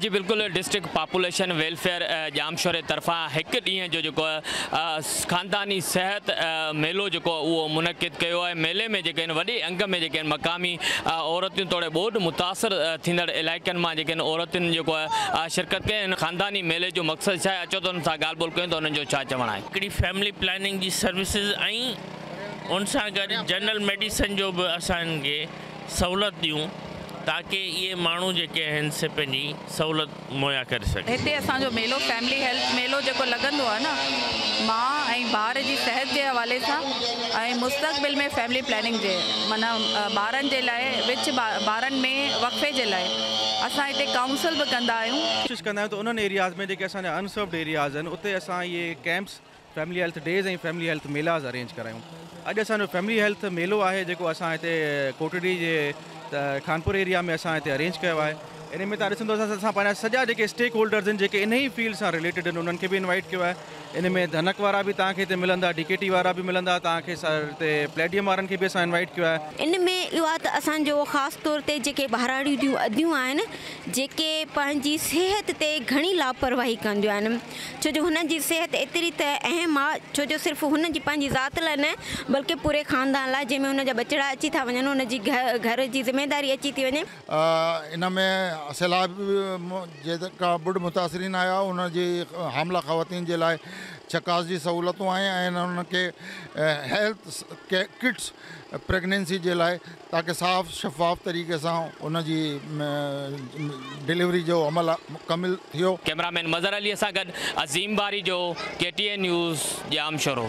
جي بلڪل district population welfare ڄامشوري طرفان هڪ ڏينهن جو جيڪو خانداني صحت ميلو جيڪو اهو منعقد ڪيو آهي. ميلي ۾ جيڪي آهن وڏي انگ ۾ جيڪي آهن مقامي عورتون توڙي ٻوڏ متاثر ٿيندڙ علائقن مان جيڪي آهن عورتن جيڪو آهي شرڪت ڪئي. هن خانداني ميلي جو مقصد ڇا آهي، اچو ته انهن سان ڳالهه ٻولهه ڪيون ته انهن جو ڇا چوڻ آهي. هڪڙي فيملي پلاننگ جي سروسز ۽ ان سان گڏ جنرل ميڊيسن جو به اسان هنن کي سهولت ڏيون تاڪه اهي ماڻهو جيڪي آهن سي پنهنجي سهولت مهيا ڪري سگهن. هتي اسان جو ميلو فيملي هيلٿ ميلو جيڪو لڳندو آهي نه ماء ۽ ٻار جي صحت جي حوالي سان ۽ مستقبل ۾ فيملي پلاننگ جي معنيٰ ٻارن جي لاء وچ ٻارن ۾ وقفي جي لاء اسان هتي ڪائونسل به ڪندا آهيون. ڪوشش ڪندا آهيون ته انهن ايرياز ۾ جيڪي اسان جا ان سروڊ ايرياز آهن اتي اسان اهي camps, family health days ۽ family health melas arrange ڪرايون. اڄ اسان جو فيملي هيلٿ ميلو آهي جيڪو اسان هتي ڪوٽڙي جي خانپور ايريا ۾ اسان هتي ارينج ڪيو آهي. ان ۾ توهان ڏسندو اسان پنهنجا سڄا جيڪي اسٽيڪ هولڊرز آهن جيڪي انهي فيلڊ سان رليٽيڊ آهن انهن کي به انوائيٽ ڪيو آهي. ان ۾ ڌنڪ وارا به توهان کي هتي ملندا، ڊي ڪي ٽي وارا به ملندا توهان کي، هتي پليڊيم وارن کي به اسان انوائيٽ ڪيو آهي. ان ۾ اهو آهي ته اسان جو خاص طور تي جيڪي ٻهراڙيون جون اديون آهن جيڪي پنهنجي صحت تي گهڻي لاپرواهي ڪنديون آهن ڇو جو هنن جي صحت ايتري ته اهم آ ڇو جو صرف هن جي پنهنجي ذات لاء نه بلڪه پوري خاندان لاء جنهن ۾ هن جا ٻچڙا اچي ٿا وڃن هن جي گهر جي ذميداري اچي ٿي وڃي. ان ۾ سيلاب جيڪا ٻوڏ متاثرين آيا ان جي حامله خواتين جي لاء چڪاس جي سهولتون آهن ۽ انهن کي هيلٿ ڪٽس پريگننسي جي لاء تاڪه صاف شفاف طريقي سان ان جي ڊليوري جو عمل مڪمل ٿيو. ڪئميرا مين مظهر علي سان گڏ عظيم باريجو، ڪي ٽي اين نيوز، ڄامشورو.